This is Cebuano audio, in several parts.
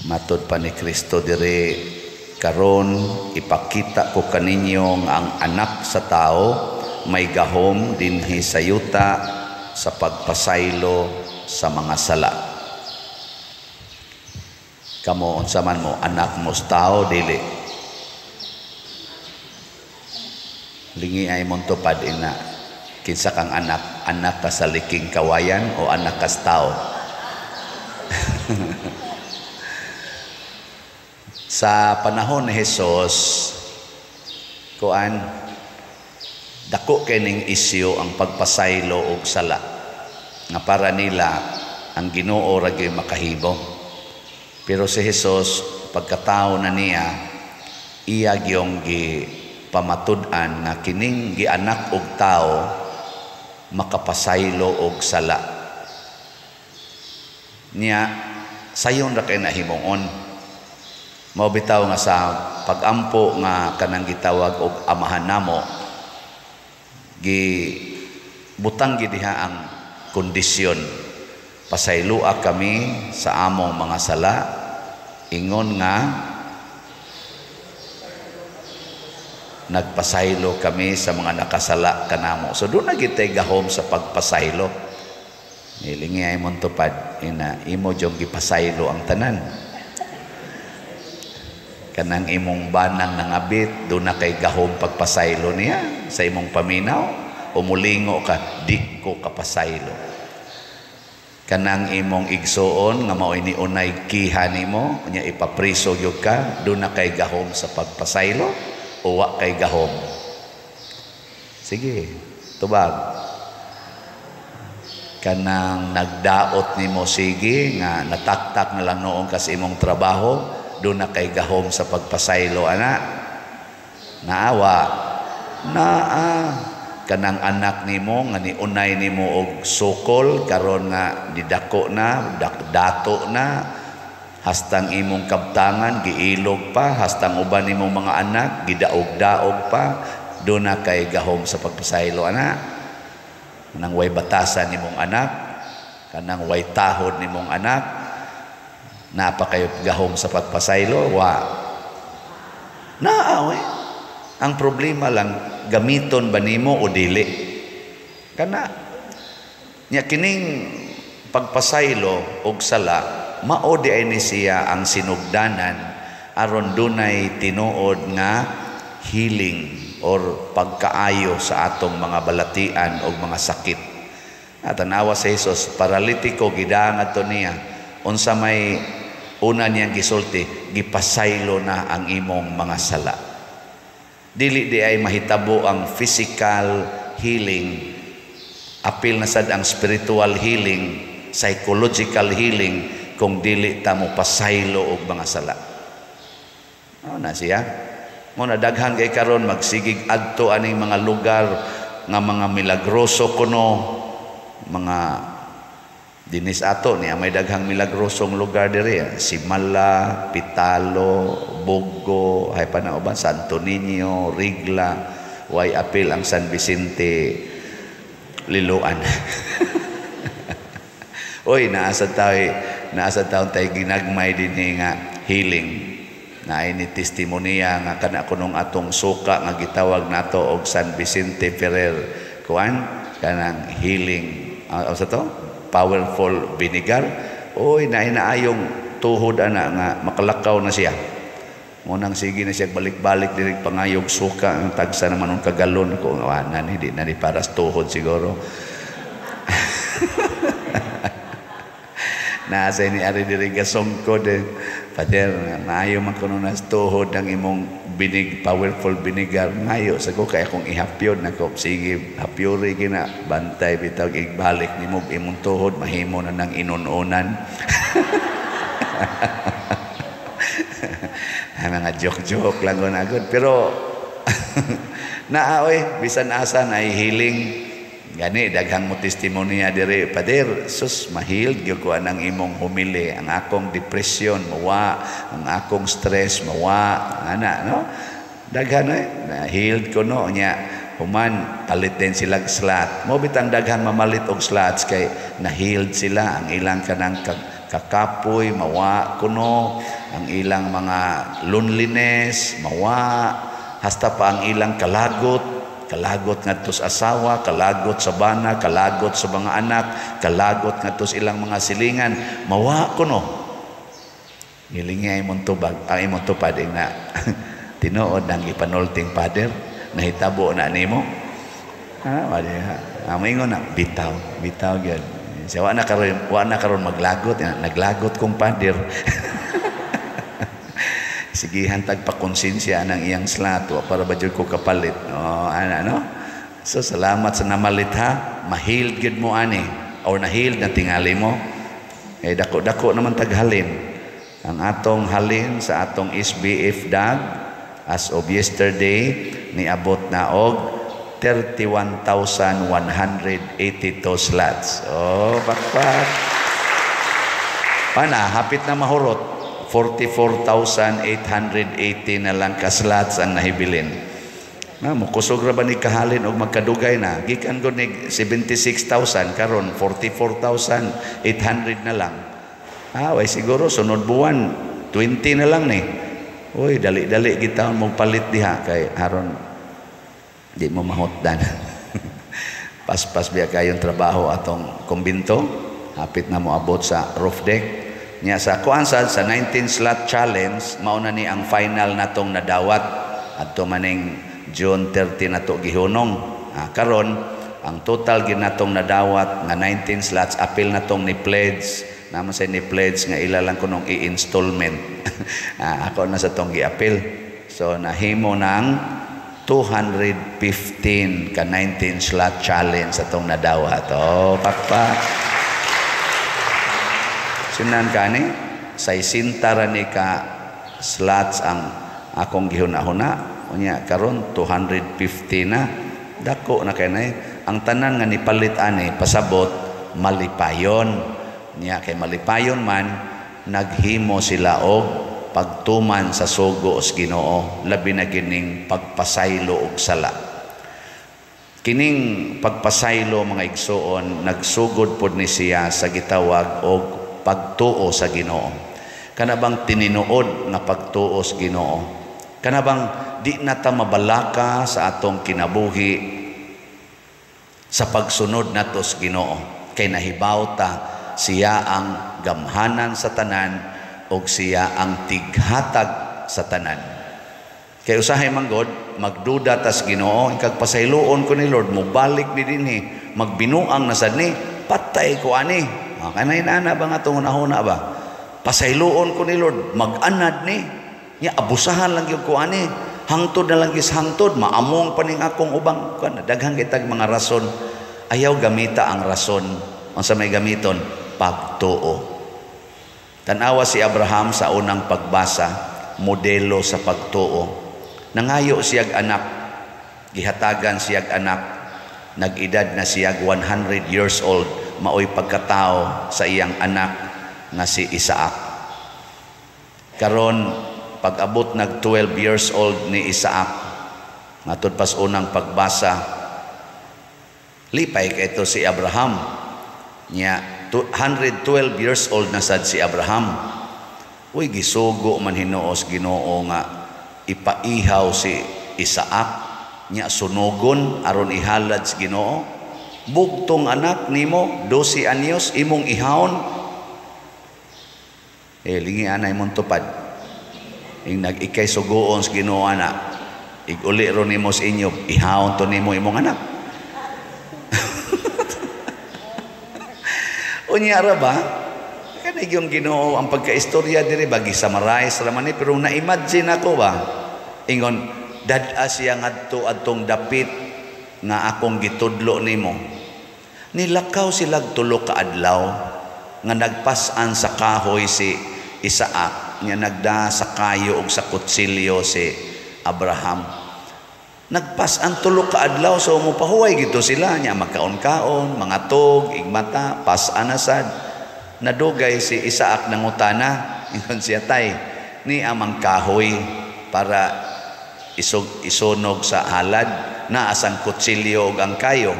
Matod pa ni Kristo diri, "Karon ipakita ko kaninyo nga ang Anak sa Tao may gahom dinhi sa yuta sa pagpasaylo sa mga sala." Kamo, unsa man mo, anak mo sa tao, dili? Lingi ay mong tupad ina. Kinsa kang anak? Anak ka sa liking kawayan o anak ka sa tao? Sa panahon ni Jesus, kuan, dako kining isyu ang pagpasaylo og sala nga para nila ang Ginoo ra gyud makahimo. Pero si Jesus, pagkatao na niya, iya gyong gipamatud-an nga kining gianak og tao makapasaylo og sala. Niya sayon ra kay nahimuon. Mao bitaw nga sa pagampo nga kanang gitawag og Amahan Namo, gi butang gid diha ang kondisyon: "Pasayloa kami sa among mga sala ingon nga nagpasaylo kami sa mga nakasala kanamo." So duna gyud tay gahom sa pagpasaylo. Nilingi ay mong tupad ina, imo jong gipasaylo ang tanan. Kanang imong banang nangabit, duna kay gahom pagpasaylo niya sa imong paminaw, umulingo ka, "Di ko kapasaylo." Kanang imong igsuon nga mao'y niunay kiha nimo, unya ipapriso gyud ka, duna kay gahom sa pagpasaylo o wa kay gahom? Sige, tubag. Kanang nagdaot nimo sige nga nataktak na lang noon kasi imong trabaho, duna kay gahom sa pagpasaylo ana? Naawa naa. Kanang anak nimo nga niunay nimo og sukol, karon nga nidako na, dato na, hastang imong kabtangan giilog pa, hastang uban nimong mga anak gidaog-daog pa, duna kay gahom sa pagpasaylo ana? Kanang way batasan nimong anak, kanang way tahod nimong anak, naa pa kayo gahom sa pagpasaylo? Wa naa we. Ang problema lang, gamiton ba nimo o dili kana nya. Kining pagpasaylo og sala, mao di ay ni siya ang sinugdanan aron dunay tinuod nga healing or pagkaayo sa atong mga balatian o mga sakit. At tanawa sa Jesus, paralitiko, gidangat to niya. Unsa may una niyang gisulti? "Gipasaylo na ang imong mga sala." Dili di ay mahitabo ang physical healing, apil na sad ang spiritual healing, psychological healing, kung dili ta mo pasaylo og mga sala. Mao na siya. Mo na daghan kay karon magsigig adto aning mga lugar nga mga milagroso kuno, mga dinis ato niya may daghang milagrosong lugar diri, Simala, Pitalo, Bogo, hay pa na uban, Santo Niño, Rigla, way apil ang San Vicente Liloan. Oy, naasa taon tayo ginagmay dinhi nga healing. Naay ni testimonya nga kana kunong atong suka nga gitawag nato og San Vicente Ferrer kuan, kanang healing, sa to powerful vinegar. Oy, naay naayong tuhod ana nga makalakaw na siya. Munang sige na siya balik-balik diri pangayog suka, ang tagsa naman og kagalon ko na ni di na ni para sa tuhod siguro. Nasa ni ari diri gasongkod eh. "Father, maayo man kuno na tuhod ang imong binig powerful vinegar." "Maayo sa ko kay akong ihapyon nako." "Sige, hapyori gina, bantay bitaw igbalik nimo imong tuhod mahimo na nang inununan." Ay, mga joke-joke lang ko na agad. Pero naa oy, bisan asa na healing. Gani daghang mo testimonya diri, "Pader, sus, mahil gyud ko anang imong humili, ang akong depression mawa, ang akong stress mawa," ana, no? Daghan eh, na healed ko no nya. Human palit din sila slot. Mo bitang daghan mamalit og slots kay na-healed sila ang ilang kanang kakapoy mawa kuno, ang ilang mga loneliness mawa, hasta pa ang ilang kalagot, kalagot ngadto sa asawa, kalagot sa bana, kalagot sa mga anak, kalagot ngadto sa ilang mga silingan, mawa kuno. Ngilingi ay imong tubag, ang imong tupad na tinuod ang gipanulting, Father, nahitabo na nimo. Ah, wala. Ah, moingon na bitaw, bitaw gyud. Siya wa na karon maglagot, naglagot kong father. Sigihan tag pakonsensya ng iyang slot, wa para ba jud ko kapalit. Oh, ana no? So salamat sa namalit ha. Ma-healed gyud mo ani or na-healed na tingali mo. Eh dako-dako naman taghalin. Ang atong halin sa atong SBF DAG as of yesterday niabot na og 31,182 slots. Oh, pakpak. Pana, hapit na mahurot. 44,880 na lang ka slots ang nahibilin. Na, mukusog ra ba ni kahalin og magkadugay na? Gikan ko ni 76,000, karon 44,800 na lang. Ah, way siguro sunod buwan 20 na lang ni. Uy, dali-dali gitawon mo palit diha kay aron di mo mahutdan. Paspas biya kayong trabaho atong kumbinto. Hapit na mo abot sa roof deck. Nya sa kuan sa 19 slot challenge, mao na ni ang final natong nadawat adto maning June 30 nato gihunong. Ah, karon ang total ginatong nadawat nga 19 slots, apil natong ni pledge naman sa ni pledge nga ila lang kunong i-installment. Ah, ako na sa tong giapil. So nahimo ng 215 ka 19 slot challenge sa tong nadawat. Oh, pakpak. Sinan ka ni, 60 ra ni ka slots ang akong gihuna-huna. Unya karon 250 na. Dako na kay na ang tanan nga nipalit ani pasabot malipayon. Nya kay malipayon man naghimo sila og pagtuman sa sugo sa Ginoo, labi na kining pagpasaylo og sala. Kining pagpasaylo, mga igsuon, nagsugod pod ni siya sa gitawag og pagtuo sa Ginoo. Kana bang tininuod nga pagtuo sa Ginoo? Kana bang di na ta mabalaka sa atong kinabuhi sa pagsunod nato sa Ginoo? Kay nahibaw ta siya ang gamhanan sa tanan og siya ang tighatag sa tanan. Kay usahay man god magduda tas Ginoo, ikag pasayloon ko ni Lord, mobalik ni dinhi, magbinuang na sad ni, patay ko ani. Ah, kanay nana ba nga atong hunahuna ba? Pasayloon ko ni Lord, mag-anad ni. Nya abusahan lang gyud ko ani. Hangtod na lang gis hangtod, maamong pa ning akong ubang kan daghang kitag mga rason. Ayaw gamita ang rason. Unsa may gamiton? Pagtuo. Tanawa si Abraham sa unang pagbasa, modelo sa pagtuo. Nangayo siyag anak, gihatagan siyag anak, nag-edad na siyag 100 years old, maoy pagkatao sa iyang anak nga si Isaac. Karon pag-abot nag 12 years old ni Isaac, ngatod pas unang pagbasa, lipay kay ito si Abraham. Nya 112 years old na sad si Abraham. Uy, gisugo man hinuos Ginoo nga ipaihaw si Isaac, nya sunugon aron ihalad sa Ginoo. Bugtong anak nimo 12 anyos imong ihawon. Eh lingi anay mong tupad. Ing nag-ikay sugoon sa Ginoo ana, iguli ro nimo sa inyo, ihawon to nimo imong anak. Unya ra ba? Kanay yung Ginoo ang pagkaistorya diri ba gi-summarize ra man ni, pero na-imagine ako ba ingon dad-a siya ngadto adtong dapit nga akong gitudlo nimo. Nilakaw sila tulo ka adlaw nga nagpas-an sa kahoy si Isaac, nga nagda sa kayo og sa kutsilyo si Abraham. Nagpas-an tulo ka adlaw, so mopahuway gito sila nya magkaon-kaon, mga tog, igmata, pas-an na sad. Nadugay si Isaac nangutana, ingon siya, tay, ni amang kahoy para isunog sa halad, Naa sang kutsilyo ug ang kayo,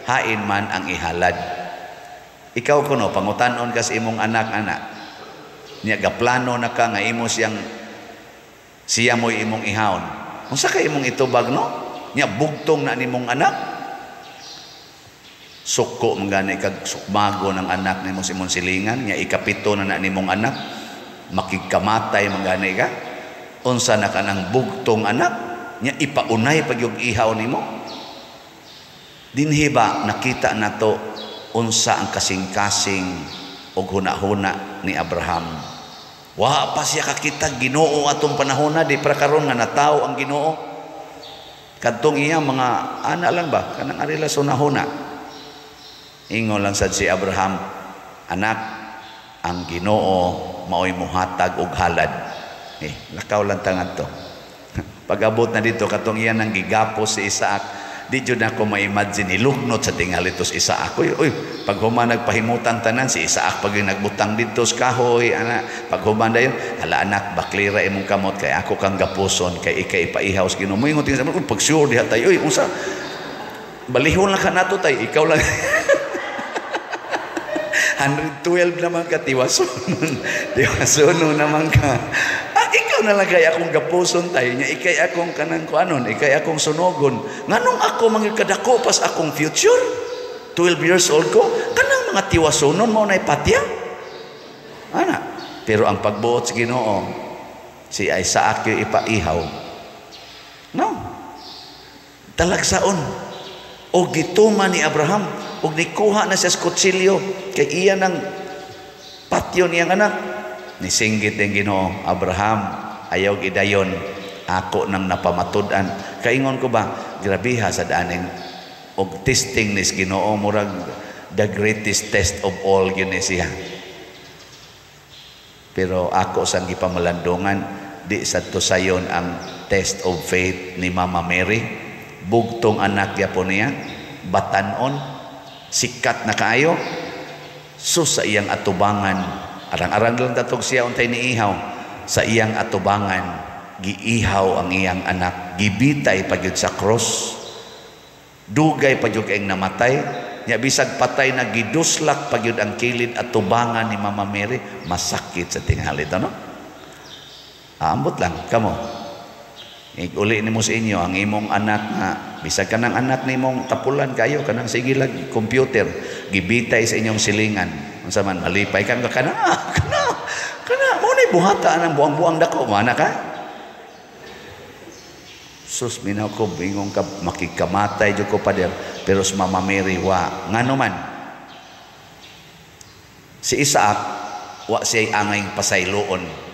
hain man ang ihalad? Ikaw kuno, pangutanon ka sa imong anak, ana niya, gaplano na ka nga imo siyang, siya mo'y imong ihawon, unsa kay imong itubag, no? Nya bugtong na nimong anak, suko man gani kag sukmago ng anak nimo sa imong silingan. Nya ikapito na na nimong anak, makigkamatay man gani ka. Unsa na kanang bugtong anak nya, ipaunay pag yung ihaw nimo? Dinhi ba nakita nato unsa ang kasing-kasing og hunahuna ni Abraham? Wa pa siya kakita Ginoo atong panahona, di para karon nga natawo ang Ginoo. Kadtong iya mga ana lang ba, kanang arila sa hunahuna. Ingon lang sad si Abraham, "Anak, ang Ginoo maoy muhatag og halad." Eh, lakaw lang tangad to. Pag-abot na dito, katong iya nang gigapos si Isaac, di jud ako ma-imagine, ilugnot sa tingali to si Isaac. Uy, uy, pag human nagpahimutan tanan, si Isaac pag nagbutang dito sa kahoy, ana, pag human dayon, "Hala anak, baklira imong kamot kay ako kang gapuson kay ikay ipaihaw sa Ginoo." Moingon tingin sa pag sure diha tayo, uy, unsa? Balihon lang ka nato tay, ikaw lang. 112 naman ka, tiwasonon. Tiwasonon naman ka. Ah, ikaw na lang kay akong gapuson tayo nya, ikay akong kanang kuanon, ikay akong sunogon. Nganong ako mangyud kadako pas akong future? 12 years old ko, kanang mga tiwasonon mao nay patya. Ana, pero ang pagbuot sa Ginoo, si Isaac yung ipaihaw. No. Talagsaon. O gituma ni Abraham og nikuha na siya sa kutsilyo kay iya nang patyo niyang anak. Nisinggit ang Ginoo, "Abraham, ayaw gidayon, ako nang napamatud-an." Kaingon ko ba, grabiha sa daaning og testing nis Ginoo, murag the greatest test of all gyud ni siya. Pero ako sang gipamalandungan, di sa to sayon ang test of faith ni Mama Mary. Bugtong anak gyapon niya, batanon, sikat na kaayo. So sa iyang atubangan, arang-arang lang tatog siya untay niihaw, sa iyang atubangan, giihaw ang iyang anak, gibitay pa gyud sa cross. Dugay pa gyud kayong namatay. Nya bisag patay na, giduslak pa gyud ang kilid at tubangan ni Mama Mary, masakit sa tingali to, no? Ambot lang kamo. Uli nimo sa inyo ang imong anak nga bisag kanang anak nimong tapulan kayo, kanang sige lang computer, gibitay sa inyong silingan, unsa man, malipay ka kana kana kana mo ni buhata ang buang-buang dako mana ka? Sus, minaw ko, bingong ka, makikamatay jud ko, pader. Pero sa Mama Mary, wa. Ngano man si Isaac, wa siya angay pasayloon.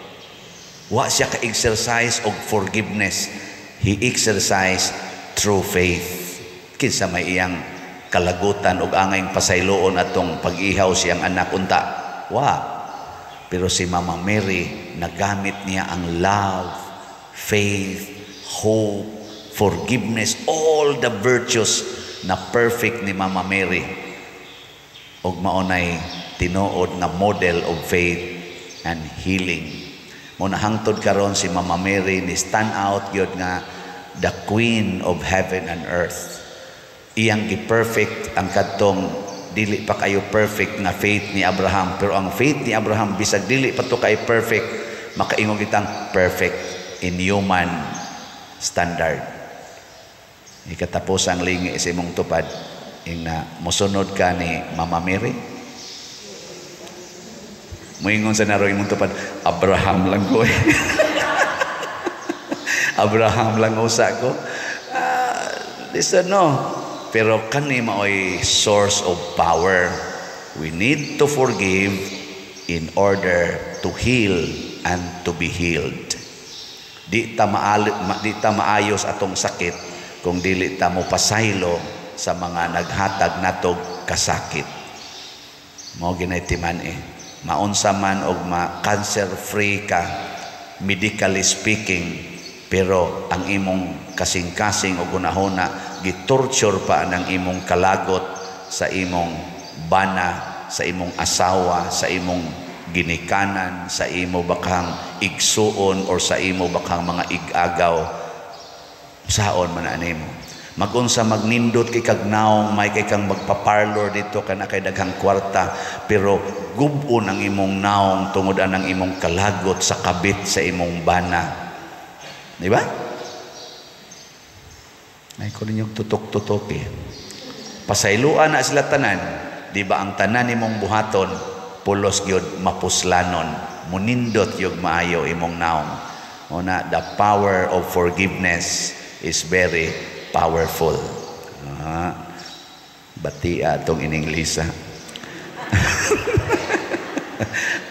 Wa siya ka-exercise og forgiveness. He exercised true faith. Kinsa may iyang kalagutan og angay pasayloon atong pag-ihaw siyang anak unta? Wa. Pero si Mama Mary, nagamit niya ang love, faith, hope, forgiveness, all the virtues na perfect ni Mama Mary. Og maunay tinuod nga model of faith and healing. Mo na hangtod karon si Mama Mary ni stand out gyud nga the queen of heaven and earth. Iyang gi-perfect ang kadtong dili pa kayo perfect nga faith ni Abraham, pero ang faith ni Abraham, bisag dili pa to kay perfect, makaingon kitang perfect in human standard. Ikatapos ang lingi sa imong tupad, ing na mosunod ka ni Mama Mary. Moingon sa naro imong tupad, "Abraham lang ko eh. Abraham lang usa ko." Listen, no. Pero kani maoy source of power. We need to forgive in order to heal and to be healed. Di ta maayos atong sakit kung dili ta mo pasaylo sa mga naghatag natog kasakit. Mao ginay timan eh. Maunsa man og ma cancer free ka medically speaking, pero ang imong kasing-kasing o gunahona gitorture pa ng imong kalagot sa imong bana, sa imong asawa, sa imong ginikanan, sa imo bakang igsuon or sa imo bakang mga igagaw, saon man animo. Magunsa magnindot kay kag naong, may kay kang magpa-parlor dito kana kay daghang kwarta, pero gub-on ang imong naong tungod anang imong kalagot sa kabit sa imong bana. Di ba? Ay ko ninyong tutok-tutok eh. Pasayloan na sila tanan, di ba ang tanan nimong buhaton pulos gyud mapuslanon, munindot gyud maayo imong naong. Una, the power of forgiveness is very powerful. Ah, batia atong ininglisa.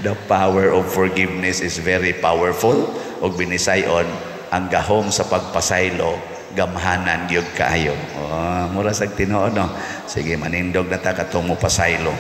The power of forgiveness is very powerful. Og binisayon, ang gahom sa pagpasaylo, gamhanan gyud kaayo. Oh, mura sag tinuod, no. Sige, manindog na ta katong mo pasaylo.